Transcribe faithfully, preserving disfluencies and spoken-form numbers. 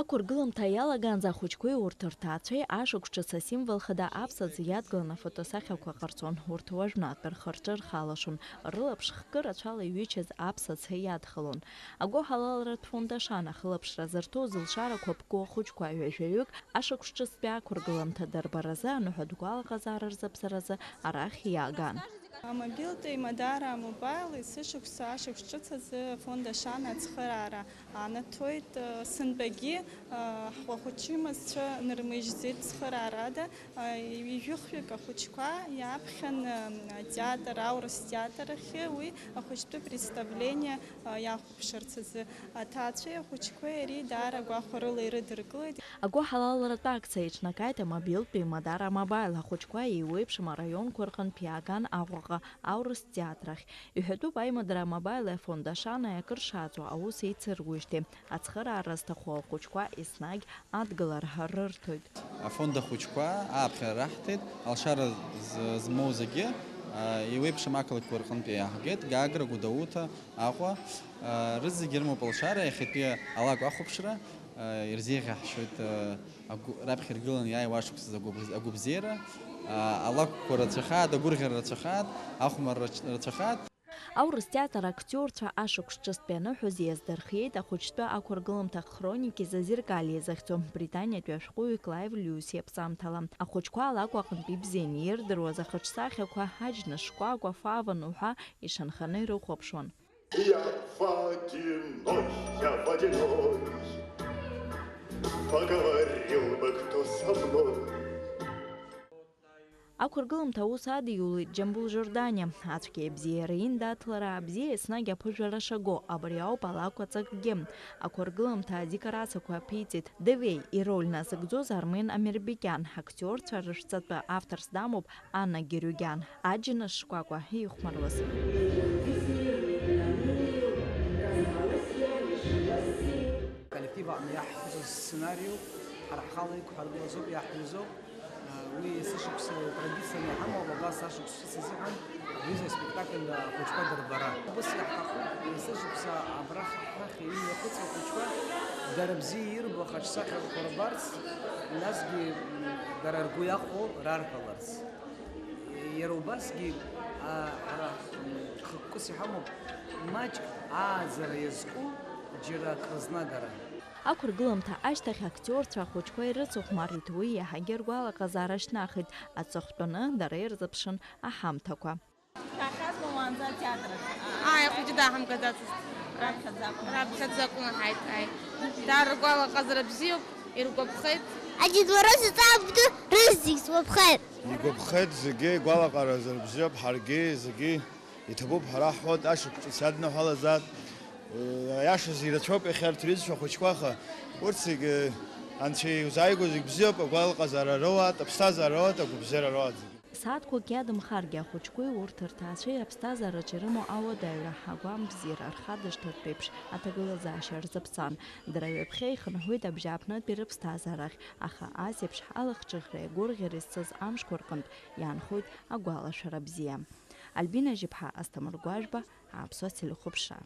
Ақәыргыламҭа иалагаанӡа ахәыҷқәеи урҭ рҭаацәеи ашықәс ҿыц асимвол хада аԥсаӡ иадгыланы афотосахьақәа ҟарҵон. Урҭ уажәнатә рхы-рҿы рхалашон, рылаԥш хкы рацәала иҩычаз аԥсаӡ иадхалон. Агәыҳалалратә фонд Ашана ахылаԥшра зырҭо зылшарақәа ԥку ахәыҷқәа ҩажәаҩык ашықәс ҿыцтәи ақәыргыламҭа дарбаразы аныҳәатә гәалаҟазаара рзаԥҵаразы арахь иааган. Амобилтә еимадара А-Мобаил есышықәса ашықәс ҿыц азы афонд Ашана ацхыраара анаҭоит. Сынтәагьы ҳхәахәачымазцәа нырмыжьӡеит цхыраарада. Ҩажәихҩык ахәыҷқәа иааԥхьан атеатр, аурыс театр ахьы, уи ахәыҷтәы представление иахәаԥшырц азы. Аҭаацәеи ахәыҷқәеи ари даара гәахәарыла ирыдыркылеит. Агәыҳалалратә акциа еиҿнакааит амобилтә еимадара А-Мобаил ахәыҷқәа еиуеиԥшым араионқәа рҟынтә иааган Аҟәаҟа аурыс театр ахь. Иҳәатәуп, аимадара А-Мобаили афонд Ашанеи акыр шаҵоу аус еицыруижьҭеи ацхыраара зҭаху ахәыҷқәа еснагь адгылара рырҭоит. Афонд ахәыҷқәа ааԥхьара раҳҭеит, алшара з-, змоу зегьы, а, еиуеиԥшым ақалақьқәа рҟынтә иааҳгеит, Гагра, Гәдоуҭа, Аҟәа, а, рызегьы ирымоуп алшара, иахьатәи алакә ахәаԥшра, а, ирзеиӷьаҳшьоит, а, агәы-, раԥхьа иргыланы иааиуа ашықәсазы агәыбз-, агәыбзиара, а, алакәқәа рацәахааит, агәырӷьара рацәахааит, ахәмарра рац-, рацәахааит. Аурыс театр актиорцәа ашықәс ҿыцтәи аныҳәоз иаздырхиеит ахәыҷтәы ақәыргыламҭа хроники Зазеркалье захьӡу британиатәи ашәҟәыҩҩы Клаив Льюис иаԥҵамҭала. Ахәыҷқәа алакә аҟынтә ибзианы ирдыруаз ахаҿсахьақәа, аџьныш шкәакәа, фаван уҳәа ишанханы ирыхәаԥшуан. Я водяной, я водяной, поговорил бы кто со мной. Ақәыргыламҭа аус адиулеит Џьамбул Жорданиа. Ацәгьа ибзиара индаҭлара абзиа еснагь аԥыжәара шаго, абри ауп алакә аҵакгьы. Ақәыргыламҭа адекорациақәа аԥиҵеит Девеи ироль назыгӡоз Армен Амербекиан, актиорцәа рышәҵатәы авторс дамоуп Анна Герюгиан, аџьныш шкәакәа ихәмаруаз. Коллектив аҟны иаҳҳәозу сценариу, ҳара ҳхала иқәҳаргылазоуп, иаҳҩызоуп. Уи есышықәса традицианы иҳамоуп, абас ашықәс ҿыц азыҳәан аҩыза аспектакль ахәыҷқәа дырбара. Ус иаҳҭахуп, есышықәса абра ҳахь имҩахыҵуа ахәыҷқәа дара бзиа ирбо ахаҿсахьақәа рбарц, насгьы, м, дара ргәы иахәо рарҳәаларц. Иара убасгьы, а, ҳара, м, хықәкыс иҳамоуп маҷк ааӡара иазку џьара акрызнагара. Ақәыргыламҭа ашьҭахь актиорцәа ахәыҷқәа ирыцыхәмарит, уи иаҳагьы ргәалаҟазаара шьҭнахит, аҵыхәтәаны дара ирзыԥшын аҳамҭақәа. Шәаахьазма уаанӡа атеатр ахь? Ааи, ахәыҷы дааҳамгаӡацызт. Раԥхьаӡа акәын. Раԥхьаӡа акәын, ҳаит, ааи. Дара ргәалаҟазара бзиоуп, иргәаԥхеит. Аџьынуара зҵаабду рызегь сгәаԥхеит. Игәаԥхеит зегьы, игәалаҟара азы бзиоуп, ҳаргьы зегьы. Иҭабуп ҳәа раҳҳәоит, ашықәс ҿыц иадныҳәалазаап. Аиашазы ирацәоуп иахьа арҭ рҩызцәа ахәыҷқәа, аха урҭ зегьы анцәа иузааигәоу зегь бзиоуп, агәалаҟазаара роуаат, аԥсҭазаара роуаат, агәыбзиара роуаат зегьы. Сааҭқәак иадымхаргьы, ахәыҷқәеи урҭ рҭаацәеи аԥсҭазаараҿ ирымоу ауадаҩра, агәамбзиара рхадыршҭыртә еиԥш аҭагылазаашьа рзаԥҵан. Дара ҩаԥхьа ихынҳәуеит абжьааԥнытәи рыԥсҭазаарахь, аха ас еиԥш алахҿыхреи агәырӷьареи зцыз амшқәа рҟынтә иаанхоит агәалашәара бзиа. Альбина Жьыԥҳа, Асҭамыр Гәажәба, Аԥсуа телехәаԥшра.